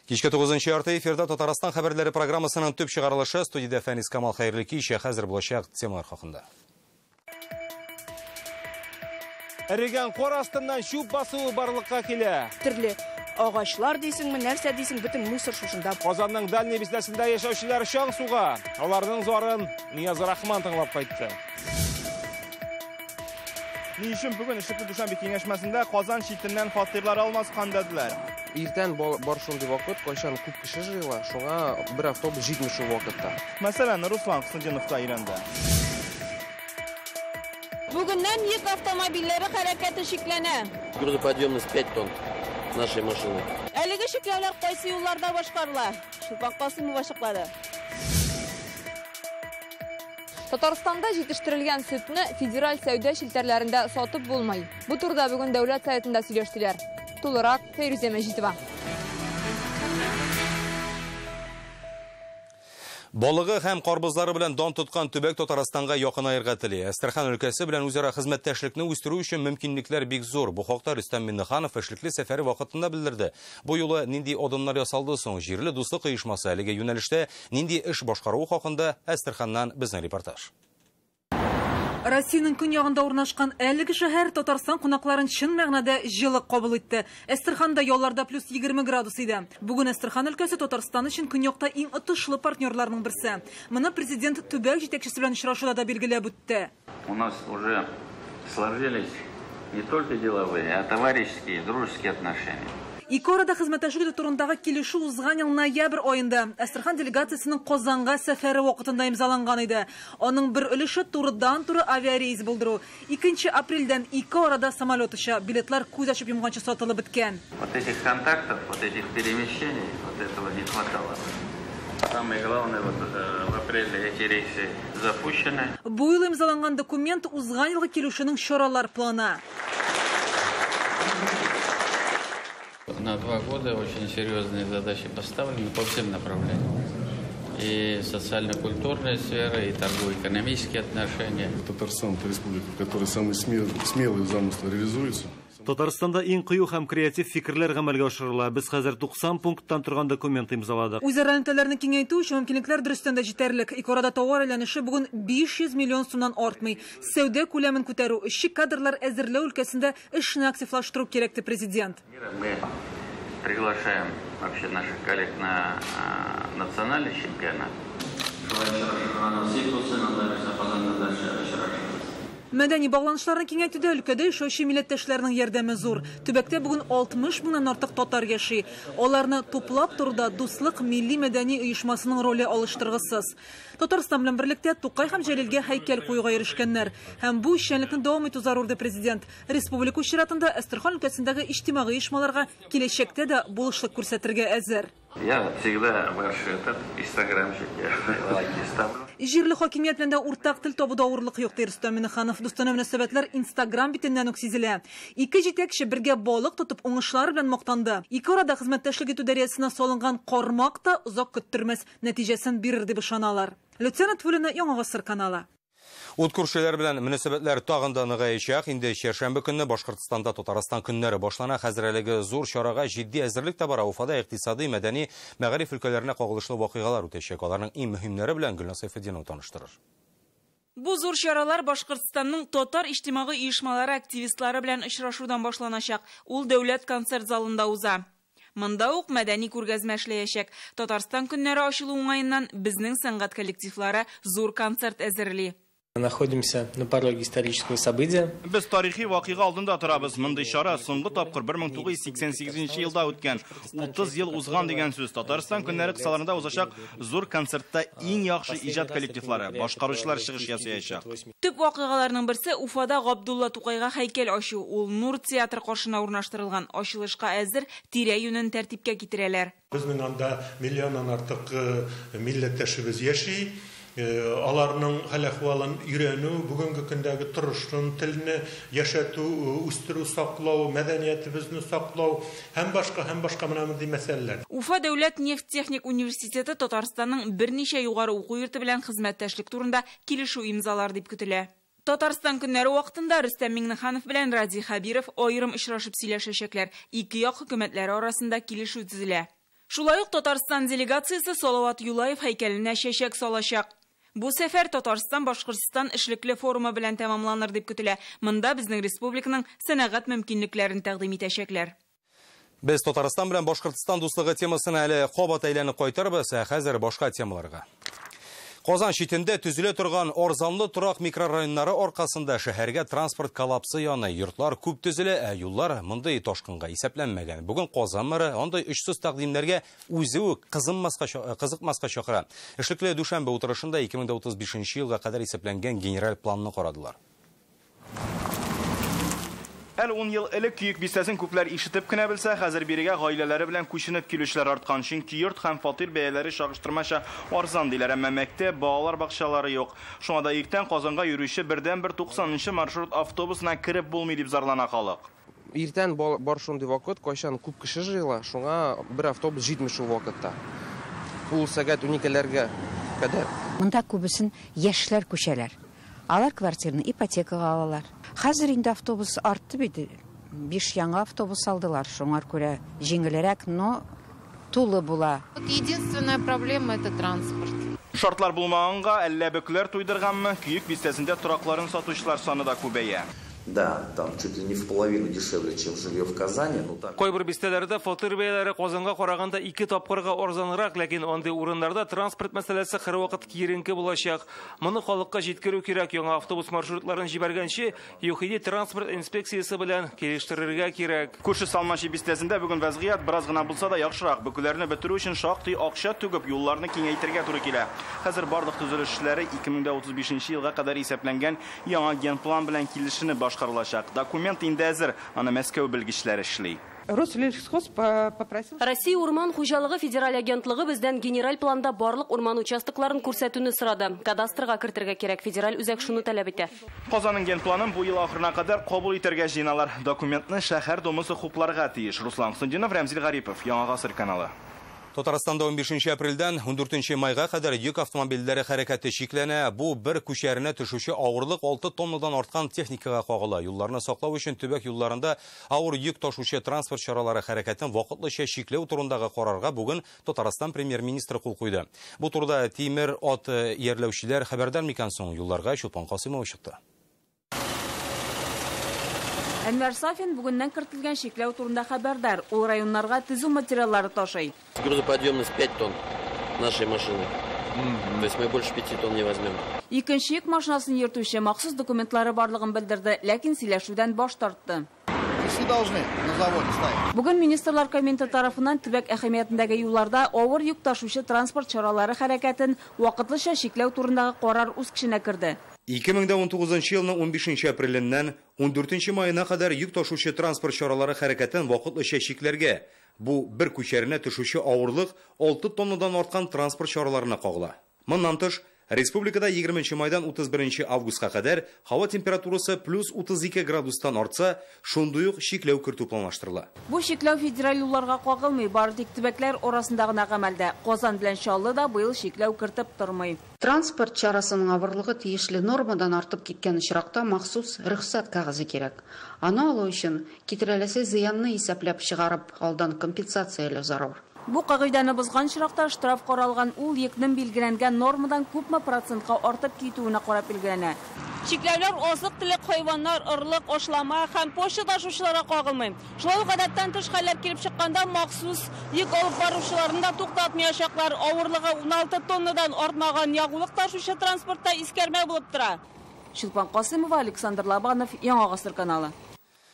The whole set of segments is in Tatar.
Кичке 9:30 эфирда Татарстан хәбәрләре программасының төп чыгарылышы. Студиядә Фәнис Камал, хәерле кич. Хәзер булачак темалар хакында. Эрегән кар астыннан чүп басуы барлыкка килә. Төрле агачлар дисеңме, нәрсә дисең, бөтен мусор шушында. Казанның Дальний бистәсендә яшәүчеләр чаң суга. Аларның зарын Нияз Рахман тыңлап кайтты. Ни өчен бүген эшлекле Душанбе киңәшмәсендә Казан читеннән фатирлар алмаскан диделәр? Иртән бар шундый вакыт, кайчан күп кеше җыела, шуңа бер автобус җитми шул вакытта. Мәсәлән, Руслан Хөснетдиновка өйрәнде. Бүгеннән йөк автомобильләре хәрәкәте чикләнә. Грузоподъемность 5 тонн нашей машины. Әлеге чикләүләр кайсы юлларда башкарыла? Чулпан Касымова ачыклады. Татарстанда җитештерелгән сөтне федераль сәүдә челтәрләрендә сатып булмый. Бу турыда бүген Дәүләт Советында сөйләштеләр. Тулырак Фәйрүзә Мәҗитова. Балыгы һәм карбызлары белән дан тоткан төбәк Татарстанга якынаерга тели. Әстерхан өлкәсе белән үзара хезмәттәшлекне үстерү өчен мөмкинлекләр бик зур. Бу хакта Рөстәм Миңнеханов эшлекле сәфәре вакытында белдерде. Бу юлы нинди адымнар ясалды соң? Җирле дуслык оешмасы әлеге юнәлештә нинди эш башкаруы хакында Әстерханнан безнең репортаж. Россиянең көньягында урнашкан әлеге шәһәр Татарстан кунакларын чын мәгънәдә җылы кабул итте. Әстерханда ялларда плюс 20 градус иде. Бүген Әстерхан өлкәсе Татарстан өчен көньякта иң отышлы партнерларның берсе. Моны президент төбәк җитәкчесе белән очрашуда да билгеләп үтте. У нас уже сложились не только деловые, а товарищеские, дружеские отношения. Ике арада хезмәттәшлек итү турындагы килешү узган ел ноябрь аенда Әстерхан делегациясенең Казанга сәфәре вакытында имзаланган иде. Аның бер өлеше турыдан-туры авиарейс булдыру. 2 апрельдән ике арада самолет оча. Билетлар күз ачып йомганчы сатылып беткән. Вот этих контактов, вот этих перемещений, вот этого не хватало. Самое главное, вот в апреле эти рейсы запущены. Бу ел имзаланган документ узган елгы килешүнең чаралар планы. На 2 года очень серьезные задачи поставлены по всем направлениям. И социально-культурная сфера, и торгово-экономические отношения. Татарстан – это республика, в которой самые смелые замыслы реализуются. Татарстанда иң кыю һәм креатив фикерләр гамәлгә ашырыла. Без хәзер 90 пункттан торган документ имзаладык. Үзара элемтәләрне киңәйтү өчен мөмкинлекләр дөрестән дә җитәрлек. Ике арада товар әйләнеше бүген 500 миллион сумнан артмый. Сәүдә күләмен күтәрү, эшче кадрлар әзерләү өлкәсендә эшне активлаштыру кирәк, ди президент. Мы приглашаем вообще наших коллег на национальный чемпионат. Мәдәни багланышларны киңәйтүдә өлкәдә яшәүче милләттәшләрнең ярдәме зур. Төбәктә бүген 60 меңнән артык татар яши. Аларны туплап торуда Дуслык милли мәдәни оешмасының роле алыштыргысыз. Татарстан белән берлектә Тукай һәм Җәлилгә һәйкәл куюга ирешкәннәр. Һәм бу эшчәнлекне дәвам итү зарур, ди президент. Республика чиратында Әстерхан өлкәсендәге иҗтимагый оешмаларга киләчәктә дә булышлык күрсәтергә әзер. Я всегда ваш этот инстаграмщик, я лайки ставлю. Җирле хакимият белән дә уртак тел табуда авырлык юк, ди Рөстәм Миңнеханов. Дустанә мөнәсәбәтләр Инстаграм битеннән үк сизелә. Ике җитәкче бергә балык тотып уңышлары белән мактанды. Ике арада хезмәттәшлек итү дәрьясына салынган кармак та озак көттермәс, нәтиҗәсен бирер дип ышаналар. Люциана Тулина, Яңа Гасыр каналы. Ут күршеләр белән мөнәсәбәтләр тагын да ныгаячак. Инде чәршәмбе көнне Башкортстанда Татарстан көннәре башлана. Хәзер әлеге зур чарага җитди әзерлек тә бара. Уфада икътисади, мәдәни, мәгариф өлкәләренә кагылышлы вакыйгалар үтәчәк. Аларның иң мөһимнәре белән Гөлназ Сәйфетдинова таныштырыр. Бу зур чаралар Башкортстанның татар иҗтимагый оешмалары активистлары белән очрашудан башланачак. Ул дәүләт концерт залында уза. Монда ук мәдәни күргәзмә эшләячәк. Татарстан көннәре ачылу уңаеннан безнең сәнгать коллективлары зур концерт әзерли. Находимся на пороге исторического события. Без тарихи вакыйга алдында торабыз. Мондый чара соңгы тапкыр 1988 елда үткән. 30 ел узган дигән сүз. Татарстан көннәре кысаларында узачак зур концертта иң яхшы иҗат коллективлары, башкаручылар чыгыш ясаячак. Төп вакыйгаларның берсе Уфада Габдулла Тукайга һәйкәл ачу. Ул Нур театры каршына урнаштырылган. Ачылышка әзер, тирә-юнен тәртипкә китерәләр. Безнең анда миллионнан артык милләттәшебез яши. Аларның хәл-әхвалын өйрәнү, бүгенге көндәге торышын, телне яшәтү, үстерү, саклау, мәдәниятебезне саклау һәм башка менә мондый мәсьәләләр. Уфа дәүләт нефть техник университеты Татарстанның берничә югары уку йорты белән хезмәттәшлек турында килешү имзалар дип көтелә. Татарстан көннәре вакытында Рөстәм Миңнеханов белән Радий Хәбиров аерым очрашып сөйләшәчәкләр. Ике як хөкүмәтләре арасында килешү төзелә. Шулай ук Татарстан делегациясе Салават Юлаев һәйкәленә чәчәк салачак. Бу сәфәр Татарстан-Башкортстан эшлекле форумы белән тәмамланыр дип көтелә. Монда безнең республиканың сәнәгать мөмкинлекләрен тәкъдим итәчәкләр. Без Татарстан белән Башкортстан дуслыгы темасына әле кабат әйләнеп кайтырбыз, ә хәзер башка темаларга. Казан читендә төзелә торган арзанлы торак микрорайоннары аркасында шәһәргә транспорт коллапсы яный. Йортлар күп төзелә, ә юллар мондый ташкынга исәпләнмәгән. Бүген Казан мэры андый очсыз тәкъдимнәргә үзе үк кызыкмаска чакыра. Эшлекле дүшәмбе утырышында 2035 елга кадәр исәпләнгән генераль планны карадылар. Әле 10 ел элек Көек бистәсен күпләр ишетеп кенә белсә, хәзер бирегә гаиләләре белән күченеп килүчеләр арткан. Чөнки йорт һәм фатир бәяләре чагыштырмача арзан диләр, әмма мәктәп, балалар бакчалары юк. Шуңа да иртән Казанга йөрүче бердәнбер 90нчы маршрут автобусына кереп булмый дип зарлана халык. Иртән бар шундый вакыт, кайчан күп кеше җыела, шуңа бер автобус җитми шул вакытта. Ул сәгать 12-ләргә кадәр. Монда күбесен яшьләр күчәләр. Алар квартираны ипотекага алалар. Хәзер инде автобус артты бит. 5 яңа автобус алдылар. Шуңар күрә җиңелрәк, но тулы була. Единственная проблема это транспорт. Шартлар булмаганга әллә бөкләр туйдырганмы, Көек бистәсендә торакларын сатучылар саны да күбәя. Да, там чуть ли не в половину дешевле, чем жилье в Казани. Но так... Кайбер бистәләрдә фатир бәяләре Казанга караганда 2 тапкырга арзанрак, ләкин андый урыннарда транспорт мәсьәләсе һәрвакыт киеренке булачак. Моны халыкка җиткерү кирәк. Яңа автобус маршрутларын җибәргәнче, ЮХИДИ транспорт инспекциясе белән килештерергә кирәк. Күрше Салмачы бистәсендә бүген вәзгыять бераз гына булса да яхшырак. Бөкеләрне бетерү өчен шактый акча түгеп, юлларны киңәйтергә туры килә. Хәзер барлык төзелеш эшләре 2035 елга кадәр исәпләнгән яңа генплан белән килешенеп башкарылачак. Документ инде әзер, аны Мәскәү белгечләре эшли. Рослесхоз попросил. Россия урман хуҗалыгы федераль агентлыгы бездән генераль планда барлык урман участокларын күрсәтүне сорады. Кадастрга кертергә кирәк, федераль үзәк шуны таләп итә. Казанның генпланын бу ел ахырына кадәр кабул итәргә җыеналар. Документны шәһәр думасы хупларга тиеш. Руслан Хуснетдинов, Рәмзил Гарипов, Яңа Гасыр каналы. Татарстанда 15 апрельдән 14 майга кадәр йөк автомобильләре хәрәкәте чикләнә. Бу бер күчәренә төшүче авырлык 6 тоннадан арткан техникага кагыла. Юлларны саклау өчен төбәк юлларында авыр йөк ташучы транспорт чаралары хәрәкәтен вакытлыча чикләү турындагы карарга бүген Татарстан премьер-министры кул куйды. Бу турыда тимер ат иярләүчеләр хәбәрдар микән соң? Юлларга Чулпан Касымова чыкты. Әнвәр Сафин бүгеннән кертелгән чикләү турында хәбәрдар. Ул районнарга төзү материаллары ташый. Грузоподъемность 5 тонн нашей машины. То есть мы больше 5 тонн не возьмем. Икенче йөк машинасын йөртүче махсус документлары барлыгын белдерде, ләкин сөйләшүдән баш тартты. Все должны на заводе ставить. Бүген Министрлар Кабинеты тарафыннан төбәк әһәмиятендәге юлларда авыр йөк ташучы транспорт чаралары хәрәкәтен вакытлыча чикләү турындагы карар үз көченә керде. 2019 елның 15 апреленнән 14 маена кадәр йөк ташучы транспорт чаралары хәрәкәтен вакытлыча чикләргә. Бу бер күчәренә төшүче авырлык 6 тоннадан арткан транспорт чараларына кагыла. Моннан тыш, республикада 20 майдан 31 августка кадәр һава температурасы плюс 32 градустан артса, шундый ук чикләү кертү планлаштырыла. Бу чикләү федераль юлларга кагылмый, бары тик төбәкләр арасында гына гамәлдә. Казан белән Чаллы да быел чикләү кертеп тормый. Транспорт чарасының авырлыгы тиешле нормадан артып киткән очракта махсус рөхсәт кәгазе кирәк. Аны алу өчен китереләсе зыянны исәпләп чыгарып, алдан компенсацияләү зарур. Бу кагыйдәне бозган очракта штраф каралган, ул йөкнең билгеләнгән нормадан күпме процентка артып китүенә карап билгеләнә. Чикләүләр азык-төлек, хайваннар, орлык, ашлама һәм почта ташучыларга кагылмый. Шулай ук гадәттән тыш хәлләр килеп чыкканда махсус йөк алып баручыларны да туктатмаячаклар. Авырлыгы 16 тоннадан артмаган ягулык ташучы транспортта искәрмә булып тора. Чулпан Касымова, Александр Лобанов, Яңа Гасыр каналы.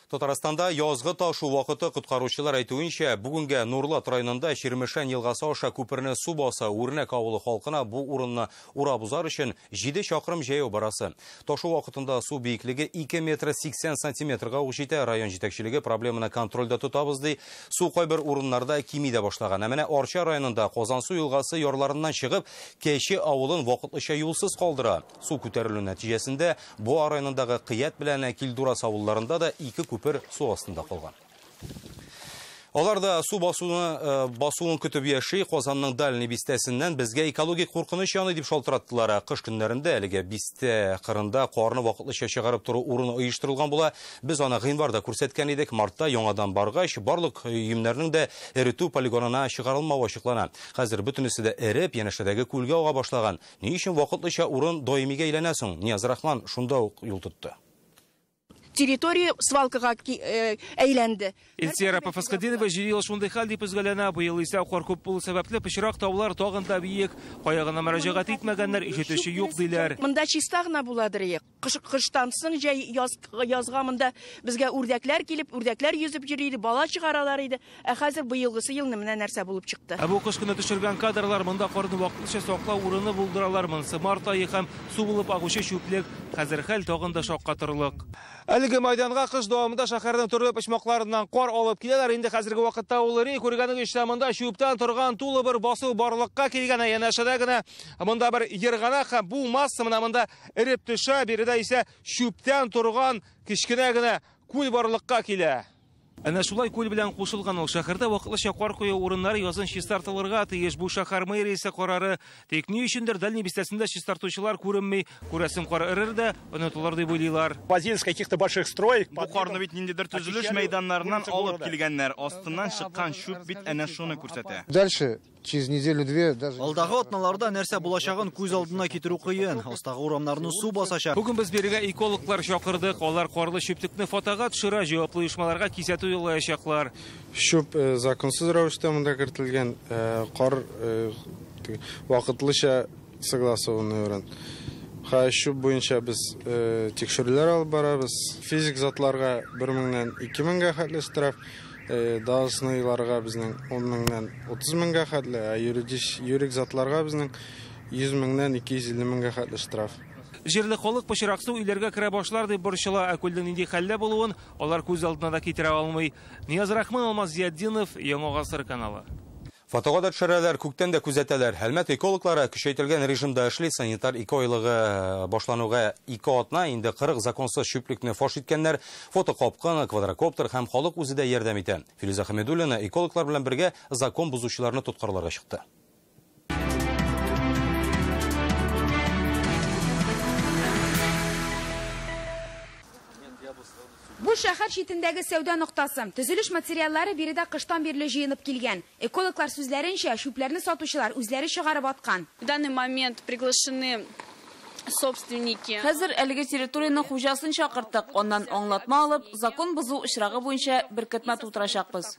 Татарстанда язгы ташу вакыты коткаручылар әйтүенчә, бүгенгә Нурлат районында Чирмешән елгасы аша күперне су баса. Үрнәк авылы халкына бу урынны урап узар өчен 7 чакрым җәяү барасы. Ташу вакытында су биеклеге 2 метр 80 сантиметрга ук җитә. Район җитәкчелеге проблеманы контрольдә тотабыз ди. Су кайбер урыннарда кими дә башлаган. Ә менә Арча районында Казансу елгасы ярларыннан чыгып, Кәче авылын вакытлыча юлсыз калдыра. Су күтәрелү нәтиҗәсендә Буа районындагы Кыят белән Килдурас авылларында да 2 күпер су астында калган. Алар да су басуын көтеп яши. Казанның Дальний бистәсеннән безгә экологик куркыныч яный дип шалтыраттылар. Кыш көннәрендә әлеге бистә кырында карны вакытлыча чыгарып тору урыны оештырылган була. Без аны гыйнварда күрсәткән идек. Мартта яңадан баргач, барлык өемнәрнең дә эретү полигонына чыгарылмавы ачыклана. Хәзер бөтенесе дә эреп, янәшәдәге күлгә ага башлаган. Ни өчен вакытлыча урын даимигә әйләнә соң? Нияз Рахман шунда ук юл тотты. Территория свалкага әйләнде. Илсөяр апа Фасхетдинова 7 ел шундый хәл дип өзгәләнә. Быел исә кар күп булу сәбәпле пычрак таулар тагын да биек. Кая гына мөрәҗәгать итмәгәннәр, ишетүче юк диләр. Монда чиста гына буладыр. Кыштан соң җәй язга монда безгә үрдәкләр килеп, үрдәкләр йөзеп йөри иде, бала чыгаралар иде. Ә хәзер быелгысы елны менә нәрсә булып чыкты. Ә бу кыш көне төшергән кадрлар монда карны вакытлыча саклау урыны булдыралар. Монысы март ае һәм су булып агучы чүплек. Хәзер хәл тагын да шаккатырлык. Әлеге майданга кыш дәвамында шәһәрнең төрле почмакларыннан кар алып киләләр. Инде хәзерге вакытта ул эри. Күргәнегезчә, монда чүптән торган тулы бер басу барлыкка килгән. Янәшәдә генә монда бер ерганак һәм бу масса менә монда эреп төшә. Биредә исә чүптән торган кечкенә генә күл барлыкка килә. Әнә шулай күл белән кушылган ул шәһәрдә вакытлыча кар кую урыннары язын чистартылырга тиеш. Бу шәһәр мэриясе карары. Тик ни өчендер Дальний бистәсендә чистартучылар күренми. Күрәсең, кар эрер дә онытылыр дип уйлыйлар. Возили с каких-то больших строек. Бу карны бит ниндидер төзелеш мәйданнарыннан алып килгәннәр. Астыннан чыккан чүп бит әнә шуны күрсәтә. Дальше через неделю-две даже. Алдагы атналарда нәрсә булачагын күз алдына китерү кыен. Астагы урамнарны су басачак. Бүген без бирегә экологлар чакырдык. Алар карлы чүплекне фотога төшерә, җаваплы оешмаларга кисәтү юллаячаклар. Чүп законсыз рәвештә монда кертелгән, кар вакытлыча согласованный урын. Чүп буенча без тикшерүләр алып барабыз. Физик затларга 1000-нән 2000-гә хәтле штраф, должностнойларга безнең 10 000-нән 30 000-гә хәтле, ә юридик затларга безнең 100 000-нән 250 000-гә хәтле штраф. Җирле халык пычрак су өйләргә керә башлар дип борчыла, ә күлнең нинди хәлдә булуын алар күз алдына да китерә алмый. Нияз Рахман, Алмаз Зиятдинов, Яңа Гасыр каналы. Фотога да төшерәләр, күктән дә күзәтәләр. Әлмәт экологлары көчәйтелгән режимда эшли. Санитар 2 айлыгы башлануга 2 атна инде 40 законсыз чүплекне фаш иткәннәр. Фотокапкын, квадрокоптер һәм халык үзе дә ярдәм итә. Филүзә Хәмидуллина экологлар белән бергә закон бозучыларны тоткарларга чыкты. Бу шәһәр читендәге сәүдә ноктасы. Төзелеш материаллары биредә кыштан бирле җыенып килгән. Экологлар сүзләренчә, чүпләрне сатучылар үзләре чыгарып аткан. В данный момент приглашены собственники. Хәзер әлеге территорияның хуҗасын чакырттык. Аннан аңлатма алып, закон бозу очрагы буенча беркетмә тутырачакбыз.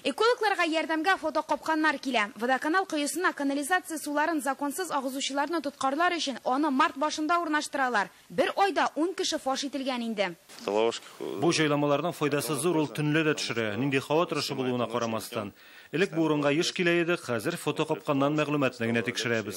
Экологларга ярдәмгә фотокапканнар килә. Водоканал коесына канализация суларын законсыз агызучыларны тоткарлар өчен аны март башында урнаштыралар. Бер айда 10 кеше фаш ителгән инде. Бу җайламаларның файдасы зур, ул төнлә дә төшерә. Нинди һава торышы булуына карамастан. Элек бу урынга еш килә идек, хәзер фотокапканнан мәгълүматны генә тикшерәбез.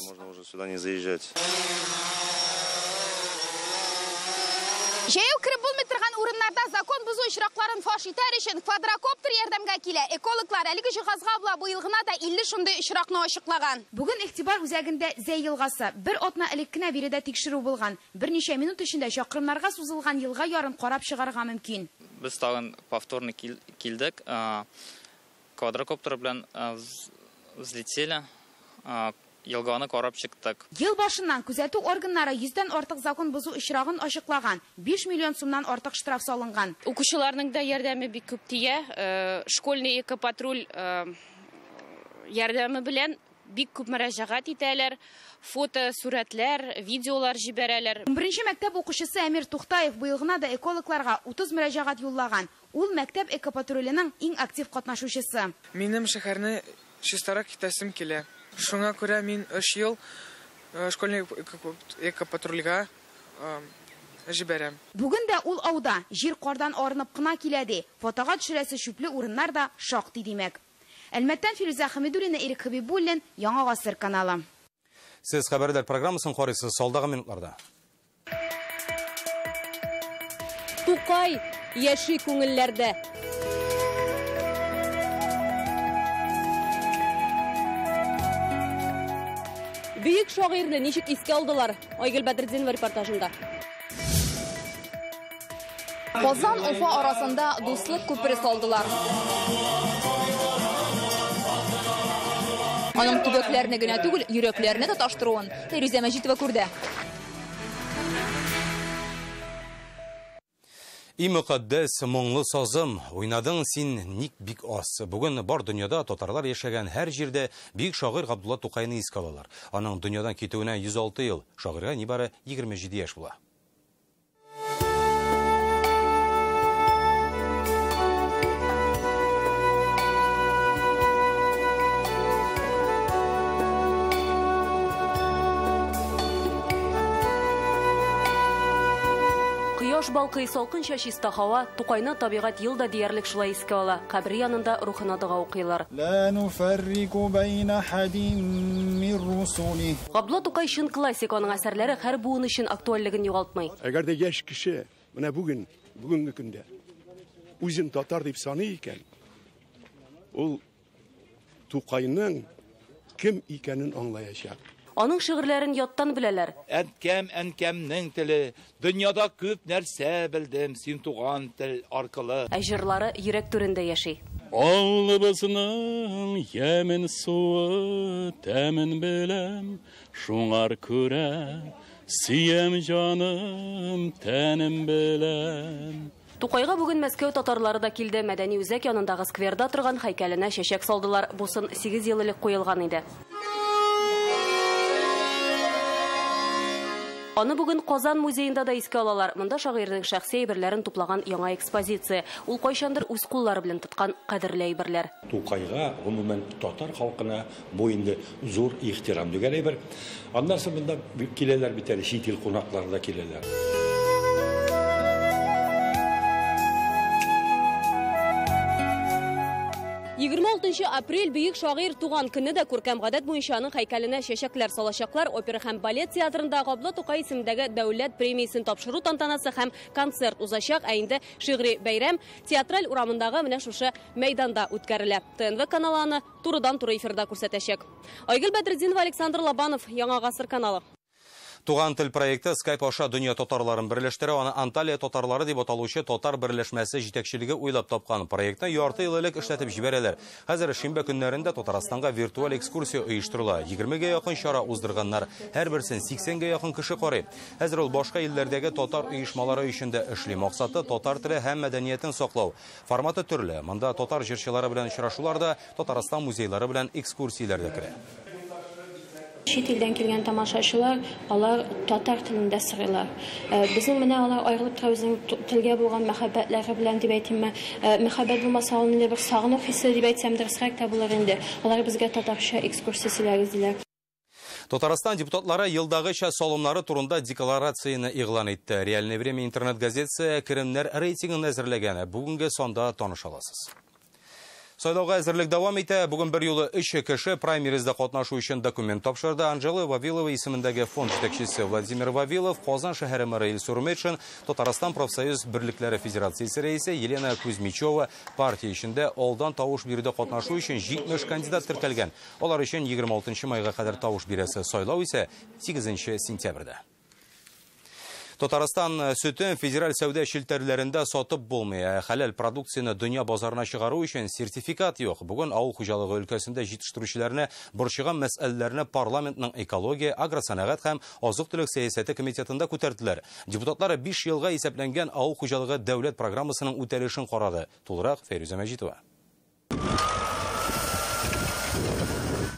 Җәяү кереп булмый торган урыннарда закон бозу очракларын фаш итәр өчен квадрокоптер ярдәмгә килә. Экологлар әлеге җиһазга була быел гына да 50 шундый очракны ачыклаган. Бүген игътибар үзәгендә Зәй елгасы. Бер атна элек кенә биредә тикшерү булган. Берничә минут эчендә чакрымнарга сузылган елга ярын карап чыгарга мөмкин. Без тагын повторно килдек. Квадрокоптер белән взлетели. Елганы карап чыктык. Ел башыннан күзәтү органнары 100-дән артык закон бозу очрагын ачыклаган. 5 миллион сумнан артык штраф салынган. Укучыларның да ярдәме бик күп тия. Школьный экопатруль ярдәме белән бик күп мөрәҗәгать итәләр, фото, сурәтләр, видеолар җибәрәләр. 11-нче мәктәп укучысы Әмир Тухтаев быел гына да экологларга 30 мөрәҗәгать юллаган. Ул мәктәп экопатруленең иң актив катнашучысы. Минем шәһәрне чистарак итәсем килә. Шуңа күрә мин 3 ел школьный экопатрульгә җибәрәм. Бүген дә ул ауда җир кардан арынып кына килә ди. Фотога төшерәсе чүпле урыннар да шактый димәк. Әлмәттән Филүзә Хәмидуллина, Ирек Хәбибуллин, Яңа Гасыр каналы. Сез хәбәрләр программасын карыйсыз алдагы минутларда. Тукай яши күңелләрдә. Бөек шагыйрьне ничек искә алдылар? Айгөл Бәдретдинова репортажында. Казан Уфа арасында дуслык күпере салдылар. Аның төбәкләрне генә түгел, йөрәкләрне тоташтыруын Фәйрүзә Мәҗитова күрде. И мөкатдәс моңлы сазым, уйнадың син ник бик аз. Бүген бар дөньяда татарлар яшәгән һәр җирдә бөек шагыйрь Габдулла Тукайны искә алалар. Аның дөньядан китүенә 106 ел, шагыйрьгә нибары 27 яшь була. Кояш балкый, салкынча чиста һава, Тукайны табигать ел да диярлек шулай искә ала. Кабре янында рухына дога укыйлар. Габдулла Тукай чын классик, аның әсәрләре һәр буын өчен актуальлеген югалтмый. Әгәр дә яшь кеше менә бүген, бүгенге көндә үзен татар дип саный икән, ул Тукайның кем икәнен аңлаячак. Аның шигырьләрен яттан беләләр. Әнкәм, әнкәмнең теле, дөньяда күп нәрсә белдем, син туган тел аркылы. Ә җырлары йөрәк түрендә яши. Авылыбызның ямен суы, тәмен беләм, шуңар күрә сөям җаным, тәнем белән. Тукайга бүген Мәскәү татарлары да килде. Мәдәни үзәк янындагы скверда торган һәйкәленә чәчәк салдылар. Бусын 8 ел элек куелган иде. Аны бүген Казан музеенда да искә алалар. Монда шагыйрьнең шәхси әйберләрен туплаган яңа экспозиция. Ул кайчандыр үз куллары белән тоткан кадерле әйберләр. Тукайга, гомумән татар халкына бу инде зур ихтирам дигән әйбер. Аннан соң монда киләләр бит әле, чит ил кунаклары да киләләр. Егерме алтынчы апрель бөек шагыйрь туган көне дә күркәм гадәт буенча аның һәйкәленә чәчәкләр салачаклар. Опера һәм балет театрында Габдулла Тукай исемендәге дәүләт премиясен тапшыру тантанасы һәм концерт узачак. Ә инде шигъри бәйрәм Театраль урамындагы менә шушы мәйданда үткәрелә. ТНВ каналы аны турыдан-туры эфирда күрсәтәчәк. Айгөл Бәдретдинова, Александр Лобанов, Яңа Гасыр каналы. Туган тел проекты Skype аша дөнья татарларын берләштерә. Аны Анталия татарлары дип аталучы татар берләшмәсе җитәкчелеге уйлап тапкан. Проектны ярты ел элек эшләтеп җибәрәләр. Хәзер шимбә көннәрендә Татарстанга виртуаль экскурсия оештырыла. 20гә якын чара уздырганнар. Һәрберсен 80гә якын кеше карый. Хәзер ул башка илләрдәге татар оешмалары өчен дә эшли. Максаты татар теле һәм мәдәниятен саклау. Форматы төрле. Монда татар җырчылары белән очрашулар да, Татарстан музейлары белән экскурсияләр дә керә. Чит илдән килгән тамашачылар, алар татар телендә сорыйлар. Безнең менә алар аерылып тора үзенең телгә булган мәхәббәтләре белән дип әйтимме. Мәхәббәт булмаса, ул инде бер сагыну хисе дип әйтсәм, дөресрәк тә булыр инде. Алар безгә татарча экскурсия сөйләгез диләр. Татарстан депутатлары елдагыча салымнары турында декларацияне игълан итте. Реальное время интернет-газетасы керемнәр рейтингын әзерләгән. Бүгенге санда таныша аласыз. Сайлауга әзерлек дәвам итә. Бүген бер юлы 3 кеше праймеризда катнашу өчен документ тапшырды. Анжела Вавилова исемендәге фонд җитәкчесе Владимир Вавилов, Казан шәһәре мэры Илсур Метшин, Татарстан профсоюз берлекләре федерациясе рәисе Елена Кузьмичева. Партия эчендә алдан тавыш бирүдә катнашу өчен 70 кандидат теркәлгән. Алар өчен 26 майга кадәр тавыш бирәсе. Сайлау исә 8 сентябрьдә. Татарстан сөтен федераль сәүдә челтәрләрендә сатып булмый. Хәләл продукцияне дөнья базарына чыгару өчен сертификат юк. Бүген авыл хуҗалыгы өлкәсендә җитештерүчеләрне борчыган мәсьәләләрне парламентның экология, агросәнәгать һәм азык-төлек сәясәте комитетында күтәрделәр. Депутатлар 5 елга исәпләнгән авыл хуҗалыгы дәүләт программасының үтәлешен карады. Тулырак Фәйрүзә Мәҗитова.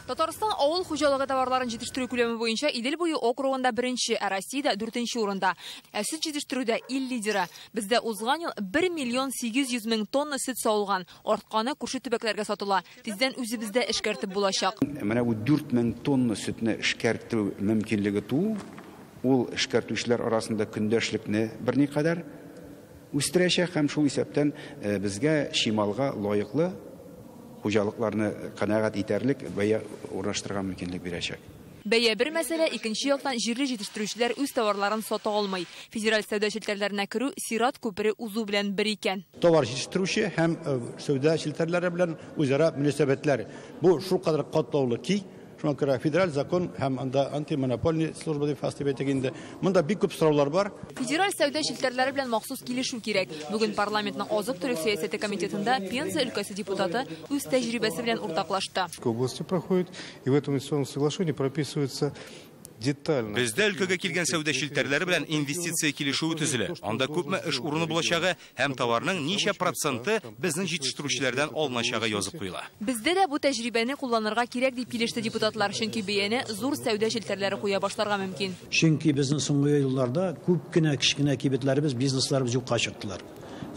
Татарстан авыл хуҗалыгы товарларын җитештерү күләме буенча Идел буе округында беренче, ә Россиядә дүртенче урында. Ә сөт җитештерүдә ил лидеры. Бездә узган ел 1 миллион 800 мең тонна сөт савылган. Артканы күрше төбәкләргә сатыла. Тиздән үзебездә эшкәртеп булачак. Менә бу 4000 тонна сөтне эшкәртү мөмкинлеге туу, ул эшкәртүчеләр арасында көндәшлекне берникадәр үстерәчәк һәм шул исәптән безгә чималга лаеклы хуҗалыкларны канәгать итәрлек бәя урнаштырырга мөмкинлек бирәчәк. Бәя бер мәсьәлә, икенче яктан җирле җитештерүчеләр үз товарларын сата алмый. Федераль сәүдә челтәрләренә керү сират күпере узу белән бер икән. Товар җитештерүче һәм сәүдә челтәрләре белән үзара мөнәсәбәтләр. Бу шулкадәр катлаулы ки, Шуңа күрә федераль закон һәм анда антимонопольный служба дип фас дип әйтик инде. Монда бик күп сораулар бар. Федераль сәүдә челтәрләре белән махсус килешү кирәк. Бүген парламентның азык-төлек сәясәте комитетында Пенза өлкәсе депутаты үз тәҗрибәсе белән уртаклашты. Области проходит, и в этом инвестиционном соглашении прописывается детально. Бездә өлкәгә килгән сәүдә челтәрләре белән инвестиция килешүе төзелә. Анда күпме эш урыны булачагы һәм товарның ничә проценты безнең җитештерүчеләрдән алыначагы язып куела. Бездә дә бу тәҗрибәне кулланырга кирәк дип килеште депутатлар, чөнки бәяне зур сәүдә челтәрләре куя башларга мөмкин. Чөнки безнең соңгы елларда күп кенә кечкенә кибетләребез, бизнесларыбыз юкка чыктылар.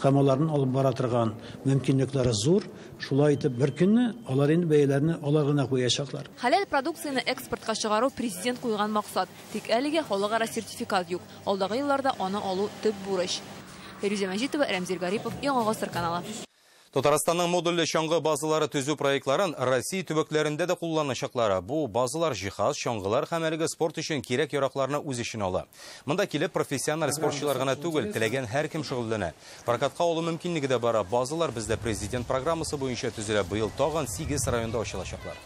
Һәм аларның алып бара торган мөмкинлекләре зур. Шулай итеп бер көнне алар инде бәяләрне алар гына куячаклар. Хәләл продукцияне экспортка чыгару президент куйган максат. Тик әлегә халыкара сертификат юк. Алдагы елларда аны алу төп бурыч. Фәрүзә Мәҗитова, Рәмзил Гарипов, Яңа Гасыр каналы. Татарстанның модульле чаңгы базалары төзү проектларын Россия төбәкләрендә дә кулланачаклары. Бу базалар җиһаз, чаңгылар һәм әлеге спорт өчен кирәк яракларны үз эченә ала. Монда килеп профессиональ спортчылар гына түгел, теләгән һәркем шөгыльләнә. Прокатка алу мөмкинлеге дә бар. Базалар бездә президент программасы буенча төзелә. Быел тагын 8 районда ачылачаклар.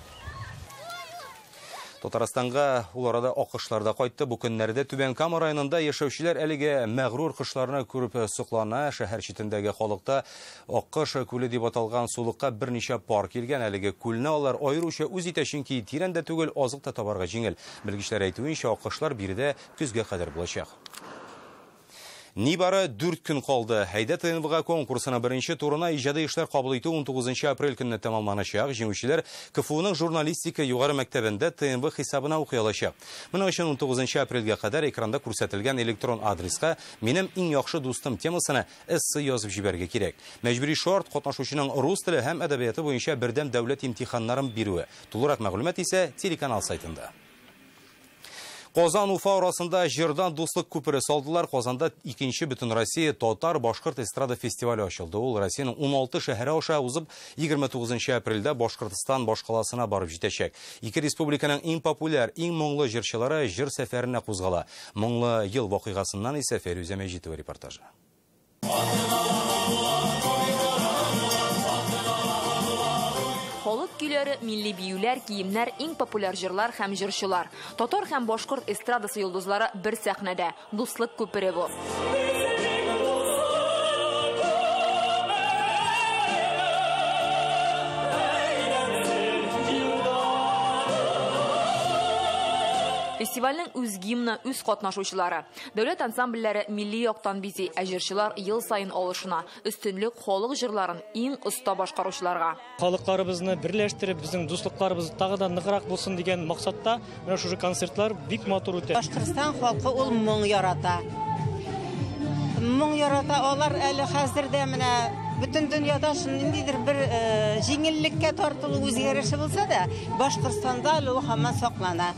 Татарстанга ул арада аккошлар да кайтты. Бу көннәрдә Түбән Кама районында яшәүчеләр әлеге мәгърур кошларны күреп соклана. Шәһәр читендәге халыкта Аккош күле дип аталган сулыкка берничә пар килгән. Әлеге күлне алар аеруча үз итә, чөнки тирәндә түгел, азык та табарга җиңел. Белгечләр әйтүенчә, аккошлар биредә көзгә кадәр булачак. Нибары 4 көн калды. Әйдә ТНВ конкурсына беренче турына иҗади эшләр кабул итү 19 апрель көнне тәмамланачак. Җиңүчеләр КФУның журналистика югары мәктәбендә ТНВ хисабына укый алачак. Моның өчен 19 апрельгә кадәр экранда күрсәтелгән электрон адреска «Минем иң яхшы дустым» темасына эссе язып җибәрергә кирәк. Мәҗбүри шарт катнашучының рус теле һәм әдәбияты буенча бердәм дәүләт имтиханнарын бирүе. Тулырак мәгълүмат исә телеканал сайтында. Казан-Уфа арасында җырдан дуслык күпере салдылар. Казанда 2-нче Бөтенроссия татар-башкорт эстрада фестивале ачылды. Ул Россиянең 16 шәһәре аша узып 29 апрельдә Башкортстан башкаласына барып җитәчәк. Ике республиканың иң популяр, иң моңлы җырчылары җыр сәфәренә кузгала. Моңлы ел вакыйгасыннан исә Фәрүзә Мәҗитова репортажы. Халык көйләре, милли биюләр, киемнәр, иң популяр җырлар һәм җырчылар. Татар һәм башкорт эстрадасы йолдызлары бер сәхнәдә. Дуслык күпере бу. Фестивальнең үз гимны, үз катнашучылары. Дәүләт ансамбльләре милли яктан бизи, ә җырчылар ел саен алышына. Өстенлек халык җырларын иң оста башкаручыларга. Халыкларыбызны берләштереп, безнең дуслыкларыбыз тагы да ныграк булсын дигән максатта менә шушы концертлар бик матур үтә. Башкортстан халкы ул моң ярата. Моң ярата алар әле хәзер дә менә бөтен дөньяда ниндидер бер җиңеллеккә тартылу үзгәреше булса да, Башкортстанда әле ул һаман саклана.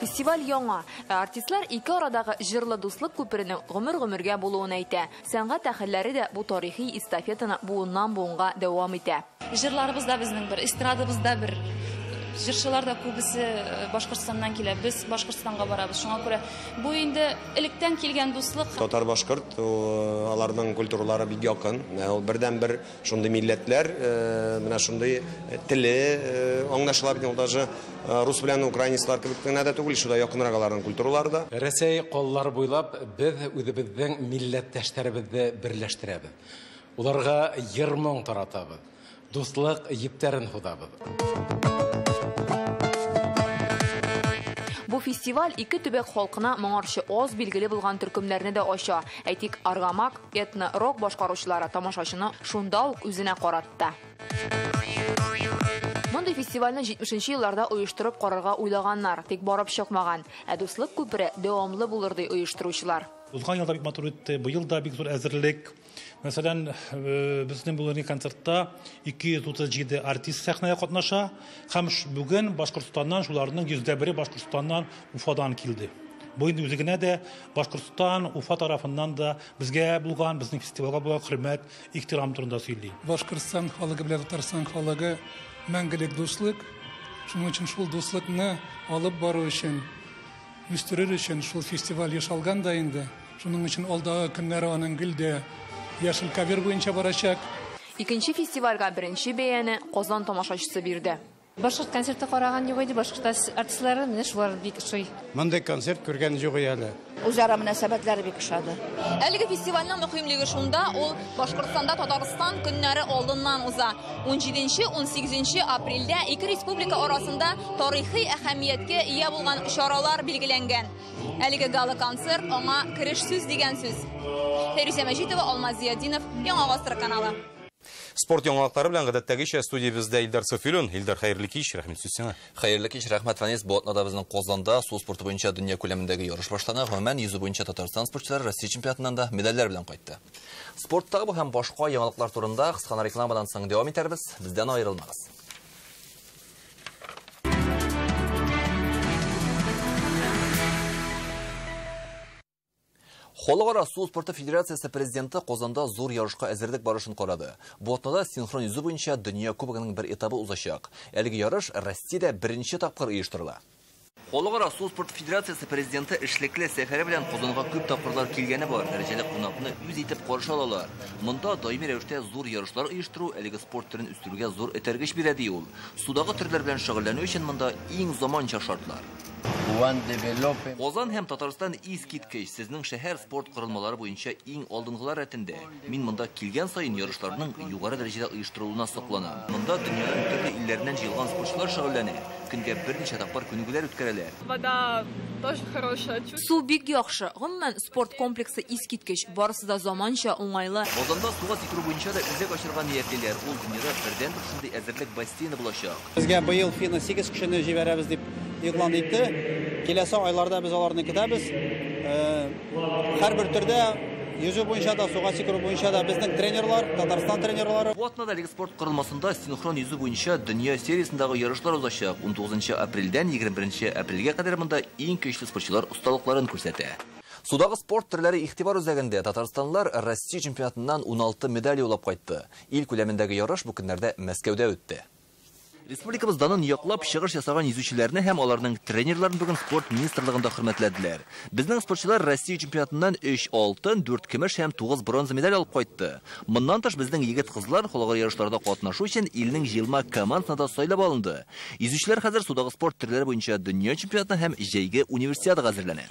Фестиваль яңа. Артистлар ике арадагы җырлы дуслык күперенең гомер-гомергә булуын әйтә. Сәнгать әһелләре дә бу тарихи эстафетаны буыннан-буынга дәвам итә. Җырларыбыз да безнең бер, эстрадабыз да бер. Җырчылар да күбесе Башкортстаннан килә. Без Башкортстанга барабыз. Шуңа күрә бу инде электән килгән дуслык. Татар-башкорт, аларның культуралары бик якын. Ул бердән-бер шундый милләтләр, менә шундый теле аңлашыла бит, ул даже рус белән украинецлар кебек кенә дә түгел, шунда якынрак аларның культуралары да. Рәсәй калалары буйлап без үзебезнең милләттәшләребезне берләштерәбез. Уларга йыр-моң таратабыз. Дуслык ептәрен худабыз. Бу фестиваль ике төбәк халкына моңарчы аз билгеле булган төркемнәрне дә ача. Әйтик, Аргамак, этно-рок башкаручылары тамашачыны шунда ук үзенә каратты. Мондый фестивальне 70 елларда оештырып карарга уйлаганнар, тик барып чыкмаган. Ә дуслык күпере дәвамлы булыр ди оештыручылар. Узган елда бик матур үтте, быел да бик зур әзерлек. Мәсәлән, безнең бүгенге концертта 237 артист сәхнәгә катнаша һәм бүген Башкортстаннан шуларның 1%-е Башкортстаннан Уфадан килде. Бу инде үзе генә дә Башкортстан, Уфа тарафыннан да безгә булган, безнең фестивальгә булган хөрмәт, ихтирам турында сөйли. Башкортстан халыгы белән Татарстан халыгы мәңгелек дуслык. Шуның өчен шул дуслыкны алып бару өчен, үстерер өчен шул фестиваль ясалган да инде. Шуның өчен алдагы көннәре аның гел дә яшел ковер буенча барачак. Икенче фестивальгә беренче бәяне Казан тамашачысы бирде. Башкорт концерты караган юк иде, башкорт артистлары менә шулар бик ошый. Мондый концерт күргән юк әле. Үзара мөнәсәбәтләре бик ошады. Әлеге фестивальнең мөһимлеге шунда, ул Башкортстанда Татарстан көннәре алдыннан уза. 17-18 апрельдә ике республика арасында тарихи әһәмияткә ия булган чаралар билгеләнгән. Әлеге гала-концерт аңа кереш сүз дигән сүз. Фәрүзә Мәҗитова, Алмаз Зиятдинов, Яңа Гасыр каналы. Спорт яңалыклары белән гадәттәгечә студиябездә Илдар Софилин. Илдар, хәерле кич, рәхмәт сүз сиңа. Хәерле кич, рәхмәт, Фәнис. Бу атнада безнең Казанда су спорты буенча дөнья күләмендәге ярыш башлана. Гомумән, йөзү буенча Татарстан спортчылары Россия чемпионатыннан да медальләр белән кайтты. Спорттагы бу һәм башка яңалыклар турында кыска рекламадан соң дәвам итәрбез. Бездән аерылмагыз. Халыкара су спорты федерациясе президенты Казанда зур ярышка әзерлек барышын карады. Бу атнада синхрон йөзү буенча дөнья кубогының бер этабы узачак. Әлеге ярыш Россиядә беренче тапкыр оештырыла. Халыкара су спорты федерациясе президенты эшлекле сәфәре белән Казанга күп тапкырлар килгәне бар. Дәрәҗәле кунакны үз итеп каршы алалар. Монда даими рәвештә зур ярышлар оештыру әлеге спорт төрен үстерүгә зур этәргеч бирә, ди ул. Судагы төрләр белән шөгыльләнү өчен монда иң заманча шартлар. Казан һәм Татарстан искиткеч. Сезнең шәһәр спорт корылмалары буенча иң алдынгылар рәтендә. Мин монда килгән саен ярышларның югары дәрәҗәдә оештырылуына сокланам. Монда дөньяның төрле илләреннән җыелган спортчылар шөгыльләнә. Көнгә берничә тапкыр күнегүләр үткәрәләр. Вода тоже хорошая. Су бик яхшы. Гомумән, спорт комплексы искиткеч. Барысы да заманча, уңайлы. Казанда суга сикерү буенча да үзәк ачырга ниятлиләр. Ул дөньяда бердәнбер шундый әзерлек бассейны булачак. Безгә быел ФИНА 8 кешене җибәрәбез дип игълан итте. Киләсе айларда без аларны көтәбез. Һәрбер төрдә йөзү буенча да, суга сикерү буенча да безнең тренерлар, Татарстан тренерлары. Бу атнада әлеге спорт корылмасында синхрон йөзү буенча дөнья сериясендәге ярышлар узачак. 19 апрельдән 21 апрельгә кадәр монда иң көчле спортчылар осталыкларын күрсәтә. Судагы спорт төрләре игътибар үзәгендә. Татарстанлылар Россия чемпионатыннан 16 медаль яулап кайтты. Ил күләмендәге ярыш бу көннәрдә Мәскәүдә үтте. Республикабыз данын яклап чыгыш ясаган йөзүчеләрне һәм аларның тренерларын бүген спорт министрлыгында хөрмәтләделәр. Безнең спортчылар Россия чемпионатыннан 3 алтын, 4 көмеш һәм 9 бронза медаль алып кайтты. Моннан тыш безнең егет-кызлар халыкара ярышларда катнашу өчен илнең җыелма командасына да сайлап алынды. Йөзүчеләр хәзер судагы спорт төрләре буенча дөнья чемпионатына һәм җәйге универсиадага әзерләнә.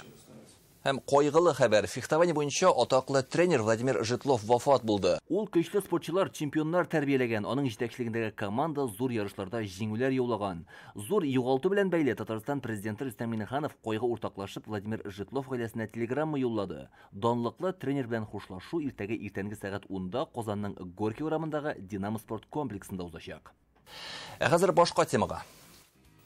Һәм кайгылы хәбәр, фехтование буенча атаклы тренер Владимир Житлов вафат булды. Ул көчле спортчылар, чемпионнар тәрбияләгән, аның җитәкчелегендәге команда зур ярышларда җиңүләр яулаган. Зур югалту белән бәйле Татарстан президенты Рөстәм Миңнеханов кайгы уртаклашып Владимир Житлов гаиләсенә телеграмма юллады. Данлыклы тренер белән хушлашу иртәгә иртәнге сәгать 10-да Казанның Горький урамындагы Динамо спорт комплексында узачак. Ә хәзер башка темага.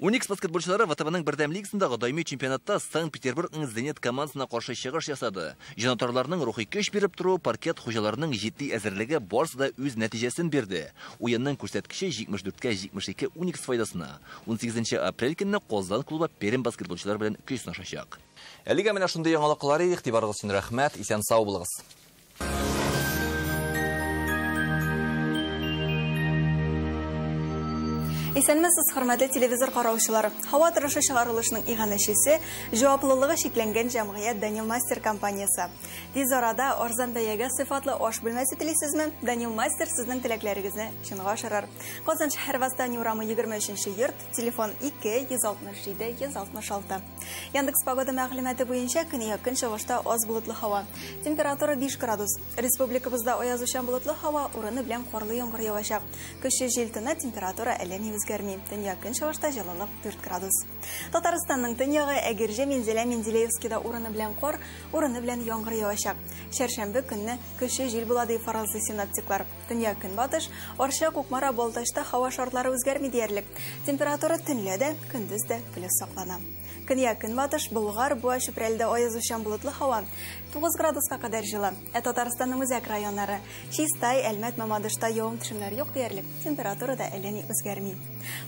Уникс баскетболчылары ВТБның бердәм лигасындагы даими чемпионатта Санкт-Петербургның Зенит командасына каршы чыгыш ясады. Җанатарларның рухи көч биреп торуы, паркет хуҗаларының җитди әзерлеге барысы да үз нәтиҗәсен бирде. Уенның күрсәткече 74-72 Уникс файдасына. 18 апрель көнне Казан клубы Пермь баскетболчылары белән көч сынашачак. Әлегә менә шундый яңалыклар, игътибарыгыз өчен рәхмәт, исән-сау булыгыз. Исәнмесез, хөрмәтле телевизор караучылары. Һава торышы чыгарылышының иганәчесе җаваплылыгы чикләнгән җәмгыять Данил Мастер компаниясе. Тиз арада арзан бәягә сыйфатлы аш бүлмәсе телисезме? Данил Мастер сезнең теләкләрегезне чынга ашырыр. Казан шәһәр Восстание урамы 23 йорт, телефон 2 167 166. Яндекс погода мәгълүматы буенча көньяк көнчыгышта аз болытлы һава. Температура 5 градус. Республикабызда аязучан болытлы һава, урыны белән карлы яңгыр явачак. Көчле җил тына, температура әллә ни үзгәрми. Төньяк көнчыгышта җылылык 4 градус. Татарстанның төньягы Әгерҗе, Минзәлә, Менделеевскида урыны белән кар, урыны белән яңгыр явачак. Чәршәмбе көнне көчле җил була дип фаразлый синоптиклар. Төньяк көнбатыш, Арча, Кукмара, Балтачта һава шартлары үзгәрми диярлек. Температура төнлә дә, көндез дә плюс саклана. Көньяк көнбатыш, Болгар, Буа, Чүпрәледә аязучан болытлы һава 9 градуска кадәр җылы. Ә Татарстанның үзәк районнары Чистай, Әлмәт, Мамадышта явым-төшемнәр юк диярлек, температура да әллә ни үзгәрми.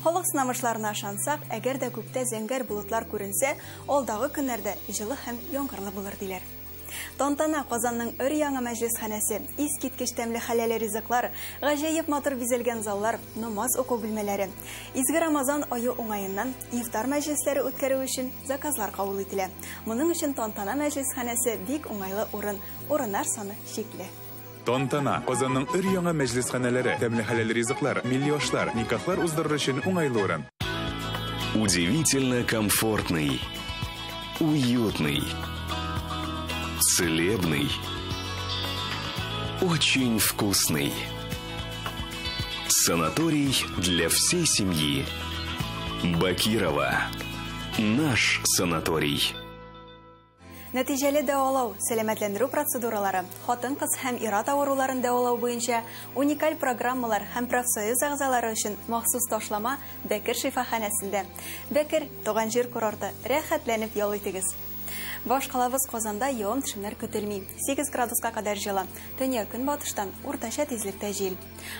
Халык сынамышларына ышансак, әгәр дә күктә зәңгәр болытлар күренсә, алдагы көннәрдә җылы һәм яңгырлы булыр диләр. Тантана Казанның өр-яңа мәҗлисханәсе, искиткеч тәмле хәләл ризыклар, гаҗәеп матур бизәлгән заллар, намаз уку бүлмәләре. Изге Рамазан ае уңаеннан ифтар мәҗлесләре үткәрү өчен заказлар кабул ителә. Моның өчен Тантана мәҗлисханәсе бик уңайлы урын, урыннар саны чикле. Тантана. Казанның өр-яңа мәҗлесханәләре, тәмле хәләл ризыклар, милли ашлар, никахлар уздырыр өчен уңайлы урын. Удивительно комфортный, уютный, целебный, очень вкусный. Санаторий для всей семьи. Бакирова. Наш санаторий. Нәтиҗәле дәвалау, сәламәтләндерү процедуралары, хатын-кыз һәм ир-ат авыруларын дәвалау буенча уникаль программалар һәм профсоюз әгъзалары өчен махсус ташлама Бәкер шифаханәсендә. Бәкер, туган җир курорты, рәхәтләнеп ял итегез. Башкалабыз Казанда явым-төшемнәр көтелми. 8 градуска кадәр җылы. Төньяк көнбатыштан уртача тизлектә җил.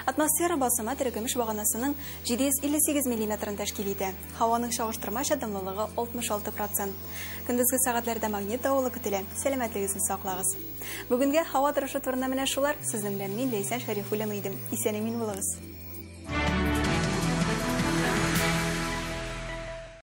Атмосфера басымы терекөмеш баганасының 758 миллиметрын тәшкил итә. Һаваның чагыштырмача дымлылыгы 66%. Көндезге сәгатьләрдә магнит давылы көтелә. Сәламәтлегегезне саклагыз. Бүгенгә һава торышы турында менә шулар. Сезнең белән мин, Ләйсән Шәрифуллина идем. Исән-имин булыгыз.